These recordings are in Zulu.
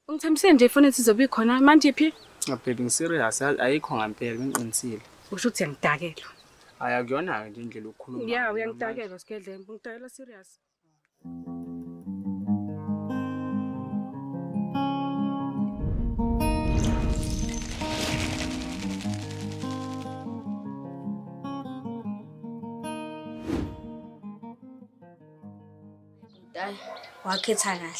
Ungithembisile nje ifoni ethi izobe ikhona manje iphi? Cha baby ngiserious ayikho ngampela ngiqinisile. Usho ukuthi uyangidakelwa. Hayi akuyona-ke nje indlela yokukhuluma. Ya uyangidakelwa Sigedlembe, ungidakelwa serious. Bhuti hhayi wakhetha kahle.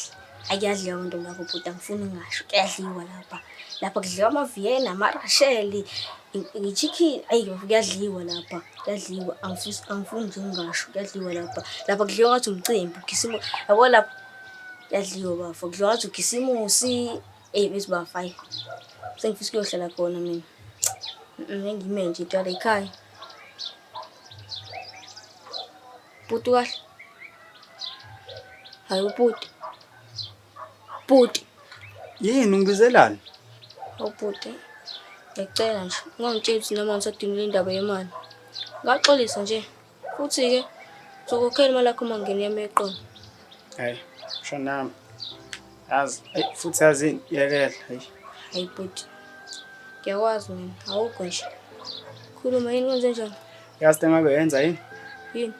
Hhayi kuyadliwa ntombi yakho bhuti angifuni ngingasho kuyadliwa lapha. Lapha kudliwa amaviyena, amarasheli, i-chicken. Hhayi kuyadliwa lapha, kuyadliwa. Angifuni nje ngingasho kuyadliwa lapha. Lapha kudliwa ngathi umcimbi ukhisimusi. Yabo lapha kuyadliwa bafo, kudliwa ngathi ukhisimusi. Eyi bethi bafo hhayi sengifisa ukuyohlala khona mina. Ngeke ngime nje into ekhaya. Bhuti kahle. Hayi ubhuti. Bhuti. Yini ungibizelani? Ubhuti. Ngiyacela nje ungangitsheli ukuthi noma ngisadinile indaba yemali. Ngaxolisa nje. Futhi-ke ngizokhokhela imali yakho uma ngingena yami eqolo. Hayi, mshanami. Yazi, ayi futhi yazi yekela, hayi. Hayi bhuti. Ngiyakwazi mina, awukho nje. Khuluma yini kwenze njani? Yazi into engabe yenza yini? Yini?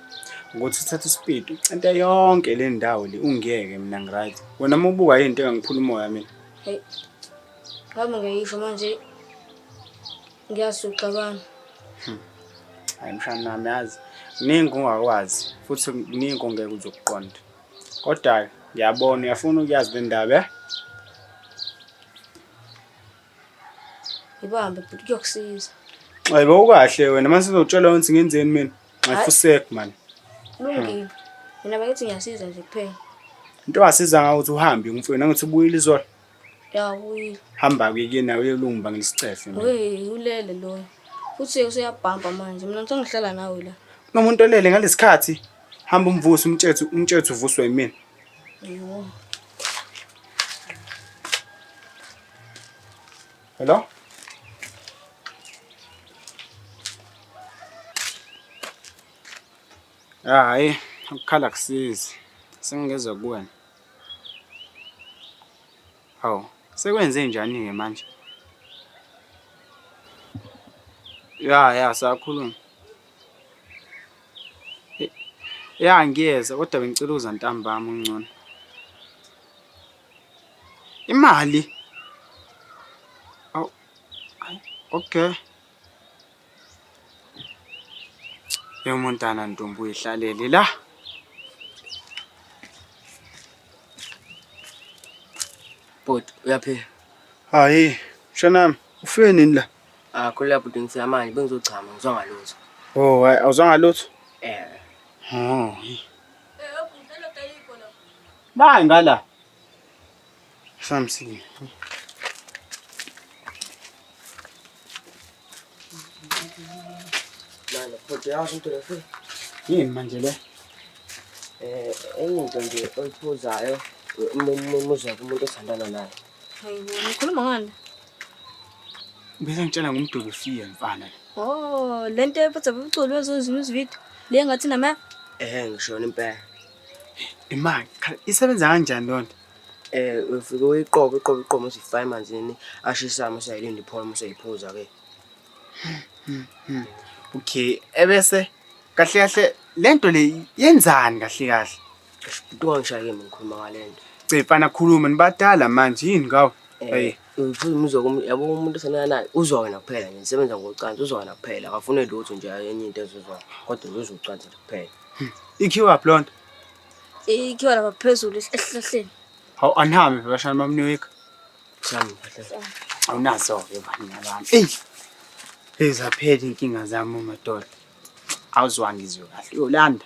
Ukuthi uthathe ispeed ucente yonke le ndawo le ungiyeke mina ngiright. Wena uma ubuka yini into engangiphula umoya mina? Hey. Ngabe ngiyisho manje ngiyazi uxabana. Hayi mshana wami yazi kuningi ongakwazi futhi kuningi ongeke uzokuqonda. Kodwa ngiyabona uyafuna ukuyazi le ndaba eh? Ibambe bhuti kuyokusiza. Hayi ukahle wena mase uzotshela ukuthi ngenzeni mina. Nxifusek man. Kulungile. Mina bengithi ngiyasiza nje kuphela. Into wasiza ngawo ukuthi uhambe ngimfuna ngithi ubuyile izolo. Ya ubuyile. Hamba ke kuyena uyolunga ngisicefe mina. Hey ulele loyo. Futhi useyabhampa manje. Mina ngihlala nawe la. Kunomuntu olele ngalesikhathi. Hamba umvuse umtshethu umtshethu uvuswe yimina. Yho. Hello? Hayi, ukukhala kusizi. Sengingezwa kuwena. Hawu, sekwenze njani-ke manje? Ya, ya, sakhuluma. Ya, ngiyeza kodwa bengicela uza ntambama ungcono. Imali? Awu, hayi, okay. Yomuntana ntombi uyihlalele la. Bhuti, uyaphila? Hayi, mshanami, ufike nini la? Ah, khulula bhuti ngifika manje bengizochama ngizwa ngalutho. Oh, hayi, awuzwanga lutho? Eh. Oh. La ngala. Samsini. Manje bhuti yazi into le futhi. Yini manje le? Eh, enye into nje oyiphuzayo umuzwa kumuntu othandana naye. Hayibo, nikhuluma ngani? Bese ngitshela ngomdolofiya mfana. Oh, lento ephatha ubuculi bezozinye izividiyo. Le ngathi nama Eh, ngishona impela. Imali, isebenza kanjani lonto? Eh, ufike uyiqobe iqobe iqobe usifake emanzini ashisayo mase uyayilinda iphole mase uyayiphuza ke. Okay, ebese kahle kahle lento le yenzani kahle kahle? Into ungangishaya ke mina ngikhuluma ngalento. Ce mfana khuluma nibadala manje yini ngawo? Hey, Ufuna umuzwa kumuntu yabo umuntu othandana naye uzwa wena kuphela nje isebenza ngocansi uzwa wena kuphela akafune lutho nje enye into ezozwa kodwa nje uzwa ucansi nje kuphela. Ikhiwa phi lonto? Ikhiwa lapha phezulu esihlahleni. Hawu anihambe bashana bamnika. Sami kahle. Awunazo-ke bani nabami. Eyi. Hey zaphela inkinga zami madoda. Awuzwanga izwe kahle. Uyolanda.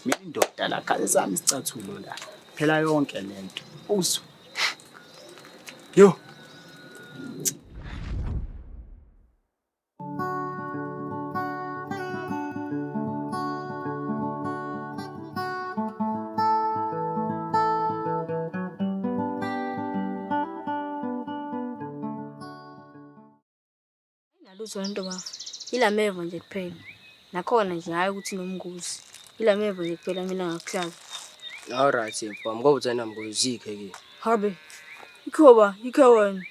Mina indoda la khale sami isicathulo la. Phela yonke lento. Uzwe. Yo. Nalutho lento bafo. Ilameva nje kuphela. Nakhona nje hhayi ukuthi inomngozi. Ilameva nje kuphela mina ngakuhlaba. Alright mfam ngoba uthena mngozikhe ke. Habe. Ikhoba, ikho wena.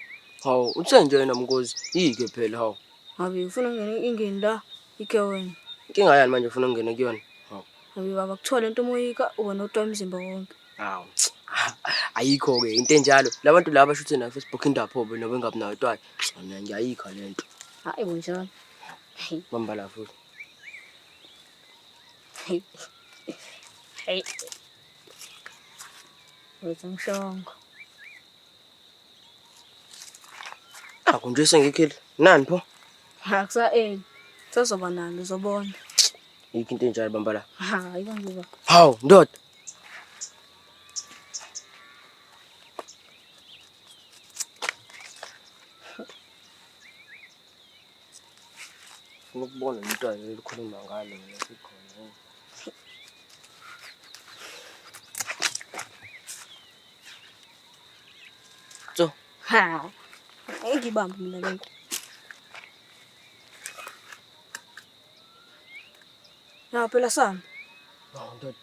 Hawu, uthe nje wena mngozi, yike phela hawu. Ngabe ufuna ungene ingeni la, ikho wena. Inkinga yani manje ufuna ungene kuyona? Hawu. Ngabe baba kuthiwa lento uma uyika uba notwa umzimba wonke. Hawu. Ayikho-ke into enjalo. La bantu laba shuthe na Facebook indapho bona bengabi nayo twayi. Mina ngiyayikha le nto. Hayi bo njalo. Hey, Bamba la futhi. hey. Hey. Wethu ngishongo. Akho nje sengikhile. Nani pho? Akusa eh. Sazoba nalo uzobona. Yikho into enjalo bamba la. Hayi bamba baba. Hawu, ndoda. Ufuna ukubona umntwana elikhuluma ngalo mina sikhona. So, Ha. Ngibambe mina lento. Ya phela sami. hawu ndoda.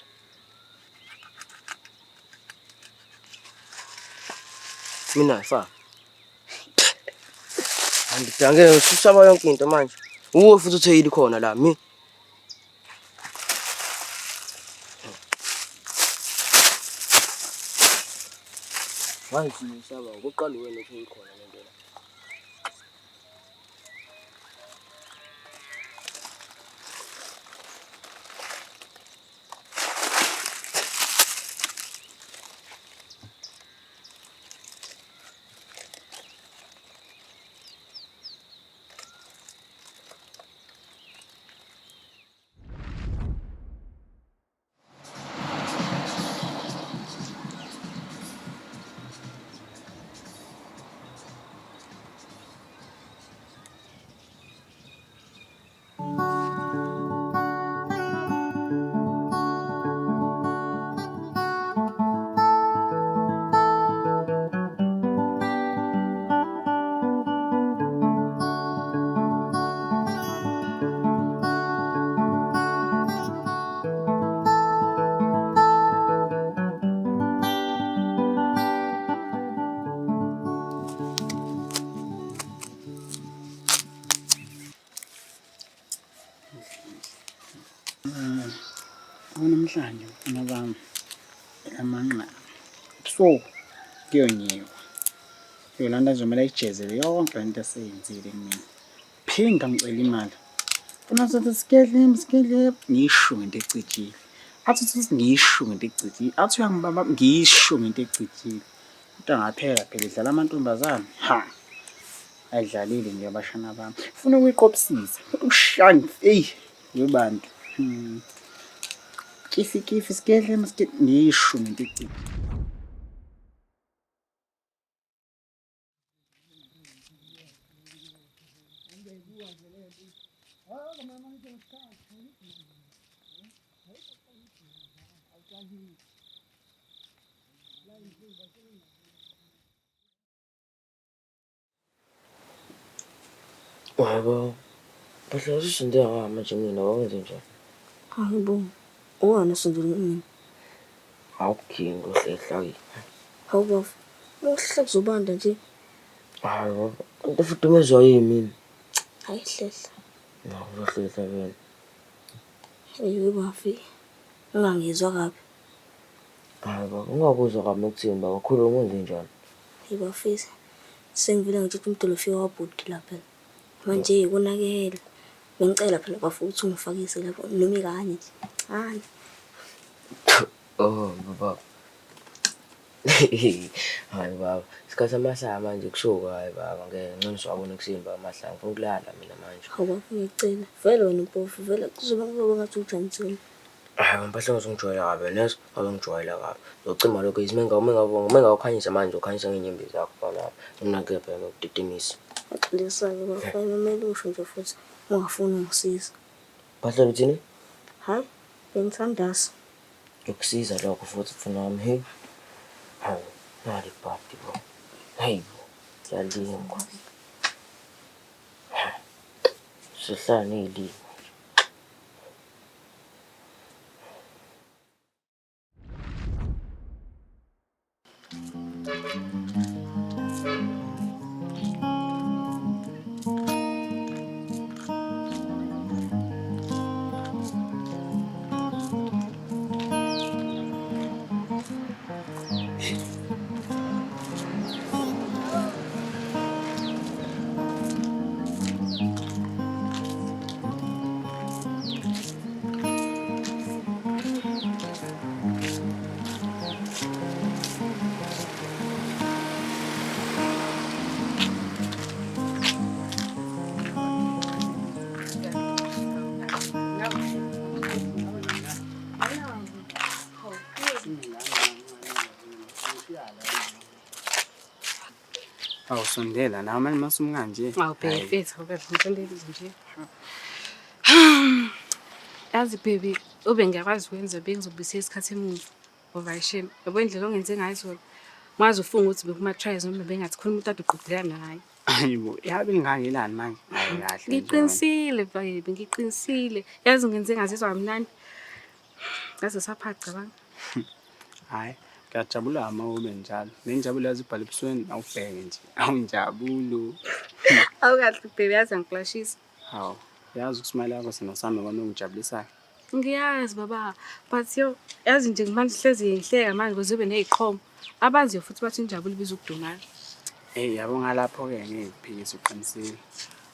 Mina fa. Angidange ususaba yonke into manje. Uwe futhi uthe yili khona la mi. Manje usaba ukuqala wena uthe ikhona lento la. Namhlanje mfana bami amanqa ebusuku kuyonyiwa. Yolanda kuzomele ayijezele yonke lento eseyenzile kumina. Phinda ngicela imali. Funa sothi sikedle sikedle ngisho ngento ecijile. Athi uthi ngisho ngento ecijile. Athi uyangibamba ngisho ngento ecijile. Into angaphela phela idlala amantombazane. Ha. Ayidlalile nje abashana bami. Funa ukuyiqophisisa. Ushani eyi webantu. Kifi kifi sikedle masike ngisho ngento ecijile. Hayibo. Bahle usinde manje mina wawenze njani? Hayi bo. Owani usondele kumina. Awukhingi uhlehla ke. Hawu baba. Uhlehla kuzobanda nje. Hayi baba, into efudumezwa yini mina? Hayi hlehla. No, uzohlehla wena. Hey bafi. Ungangizwa kabi. Hayi baba, ungakuzwa kabi ukuthini baba, khuluma wenze njani? Hey bafisi. Sengivele ngitshela umdolo ufika kwabhuti lapha. Manje konakele. Bengicela phela bafo ukuthi ungifakise lapho noma ikanye nje. Hayi. Oh baba. Hayi baba, isikhathi amahlaya manje kusuka hayi baba, ngeke ngcono siwabone ekuseni baba amahlaya, ngifuna ukulala mina manje. Hawu bafo ngiyacela. Vele wena mpofu vele kuzoba kuzoba ngathi ujanisile. Hayi baba, ungizongijwayela kabi nezwa, awuzongijwayela kabi. Uzocima lokho izime ngawukhanyisa manje ukhanyisa ngenyembezi zakho baba. Mina ke phela ngikudidimise. Axolisa-ke bafo kumele usho nje futhi ungafuni ungisiza. Bahle uthini? Hayi, bengithandaza. Ngikusiza lokho futhi mfana wami hey. Hawu, nali ibhadi bo. Hey bo, kuyalingwa. Sihlala ney'limi. Awusondela nawe manje masumkanje. Awu baby, mfethu, awukahle ngisondele nje. Yazi baby, ube ngiyakwazi ukwenza bengizobuyisela isikhathi emuva. Ngoba shame, yabo indlela ongenze ngayo izolo. Ungaze ufunge ukuthi bekuma-trials noma bengathi khona umuntu ade uqhudelana naye. Hayibo, yabe ngingangelani manje? Hayi kahle. Ngiqinisile baby, ngiqinisile. Yazi ngenze ngazizwa kamnandi. Ngaze sapha cabanga. Hayi, ngiyajabula uma ube njalo. Nenjabulo yazi ibhala ebusweni awubheke nje. Awunjabulo. Awukahle baby, yazi angiklashisa. Hawu, yazi ukusmayela kwakho sina sami kona ongijabulisayo. Ngiyazi baba, but yo yazi nje manje hlezi ngihleka manje kuze ube neziqhomo. Abaziyo futhi bathi injabulo ibiza ukudumala. Hey, yabo ngalapho-ke ngeke ngiphikise uqinisile.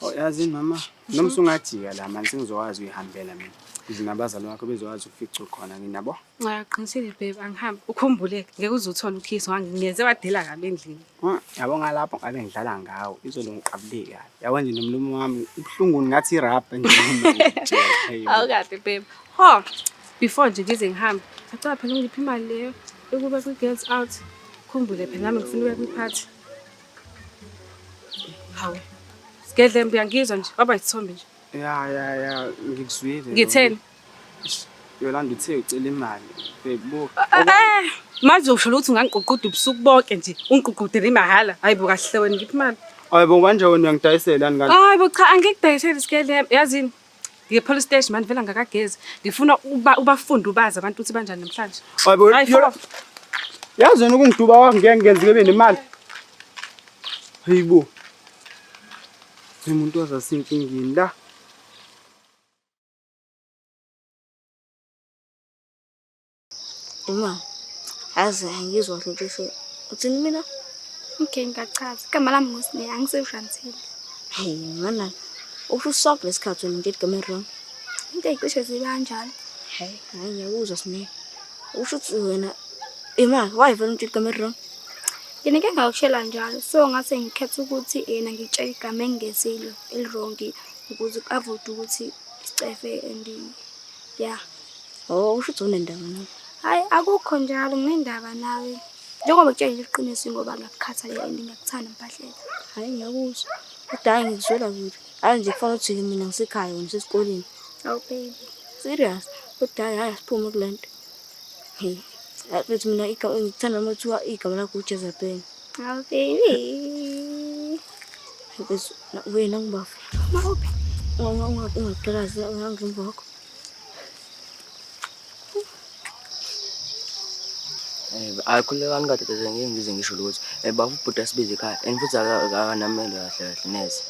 Oh, yazi mama, noma usungajika la manje sengizokwazi uyihambela mina. Ukuze nabazali bakho bezokwazi ukufica ukhona nginabo. Cha, qinisile babe, angihambi. Ukhumbule ngeke uze uthole ukhiso ngiyenze wadela kabi endlini. Yabo ngalapho ngabe ngidlala ngawo izolo ngiqabule kabi. Yabo nje nomlomo wami ubuhlungu ngathi irabha nje. Hey, bo. Awukahle babe. Ho, before nje ngize ngihambe, sacela phela ungiphe imali leyo yokuba kwi-girls out. Khumbule phela nami ngifuna ukuya kwi-party. Hawu. Sigedlembe uyangizwa nje, waba isithombe nje. Ya ya ya ngikuzwile. Ngitheni? Yolanda uthe ucela imali. Babe buka. Eh, manje usho ukuthi ungangiququda ubusuku bonke nje, ungiququdele imahhala. Hayi bo kahle wena ngiphi imali. Hayi bo manje wena uyangidayisela ngani? Hayi bo cha angikudayiseli sigedlembe. Yazini? Ngiye police station manje vele angakagezi. Ngifuna uba ubafunde ubazi abantu ukuthi banjani namhlanje. Hayi bo Hayi fuck off. Yazi wena ukungiduba kwakho ngeke ngenze ngibe nemali. Hayi bo. Umuntu wazasenkingeni la. Uma yazi angizwa kahle into esho. Uthini mina? Okay, ngiyachaza. Igama lami nguSne, angisewushantile. Hey, mana. Usho usonke lesikhathi wena ngitshela igama wrong. Into ey'cishe zibe kanjalo. Hey, hayi ngiyakuzwa Sne. Usho ukuthi wena imali why vele ungitshela igama wrong? Ngine ngakutshela njalo, so ngase ngikhetha ukuthi yena ngitshele igama engingesilo eli-wrong ukuze ku-avoid ukuthi sicefe and yeah. Oh, usho ukuthi unendaba nami. Hhayi akukho njalo nginendaba nawe. Njengoba ngikutshelile iqiniso ngoba ngiyakukhathalela and ngiyakuthanda Mphahlele. Hayi ngiyakuzwa. Kodwa hayi ngikuzwela kubi. Hayi nje kufanele ukuthi mina ngisekhaya wena usesikoleni. Awu baby. Serious. Kodwa hayi hayi asiphume kule nto. Hey. Hayi mfethu mina igama ngikuthanda uma kuthiwa igama lakho uJezebel. Awu baby. Mfethu wena ngibafu. Mawuphi? Ungaqalazi ngemva kwakho. Hayi khululekani kade tata ngeke ngize ngisho lutho. Baba ubhuti asibize ekhaya and futhi akanamele kahle kahle neze.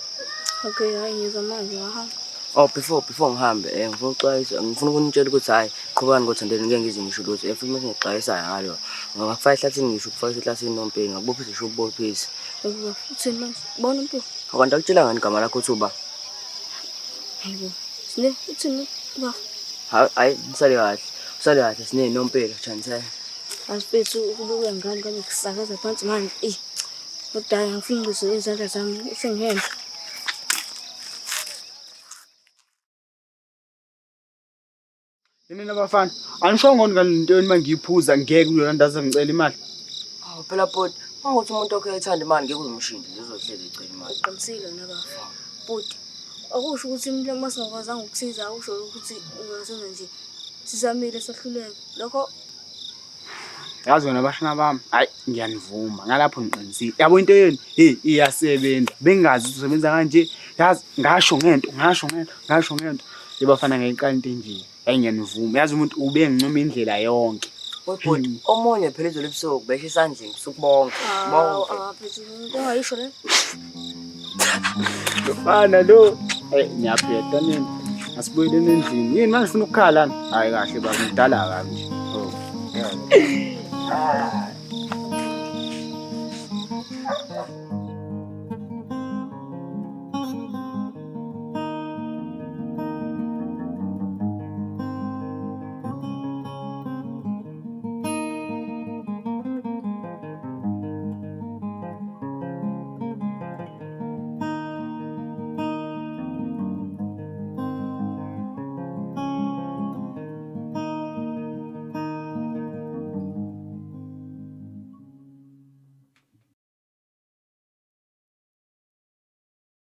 Okay, hayi ngizwa manje ngahamba. Oh before ngihambe ngifuna ukuxwayisa ngifuna ukunitshela ukuthi hhayi qhubekani ngothandeni ngeke ngize ngisho lutho. Futhi mase ngixwayisayo ngalo ngingakufaka ehlathini ngisho ukufaka ehlathini nompilo ngingakubophisa ngisho ukubophisa. Uthini manje? Bona impilo. Abantu akutshela ngani igama lakho uthi uba? Hayibo. Sine uthini baba? Hayi usale kahle. Usale kahle sine nompilo Chantel. Asifethu ukubuka ngami ngabe kusakaza phansi manje. Eh. Kodwa hayi angifuni ngizwe izandla zami sengihembe. Yini nabafana, anishongo ngani lento yenu mangiyiphuza ngeke uYolanda aze ngicela imali. Awu phela bhuti, uma ukuthi umuntu okhe ethanda imali ngeke uzumshintshe nje uzohlezi ecela imali. Uqinisile wena bafo. Bhuti, akusho ukuthi mina uma singakwazanga ukusiza akusho ukuthi ungasenza nje. Sizamile sahluleka. Lokho Yazi wena bashana bami, hayi ngiyanivuma ngalapho niqinisile. Yabo into yenu, hey iyasebenza. Bengazi ukuthi usebenza kanje. Yazi ngasho ngento, ngasho ngento, ngasho ngento. Yebafana ngiyiqala into enje. Hayi ngiyanivuma. Yazi umuntu ube ngincoma indlela yonke. Bhuti, omunye phela izolo ebusuku besho esandleni ubusuku bonke. Bonke. Ah, bhuti, into ongayisho le. Lofana lo. Hey ngiyapheda nini. Asibuyeleni endlini. Yini manje ufuna ukukhala? Hayi kahle baba ngidala kabi nje. Oh. Yeah.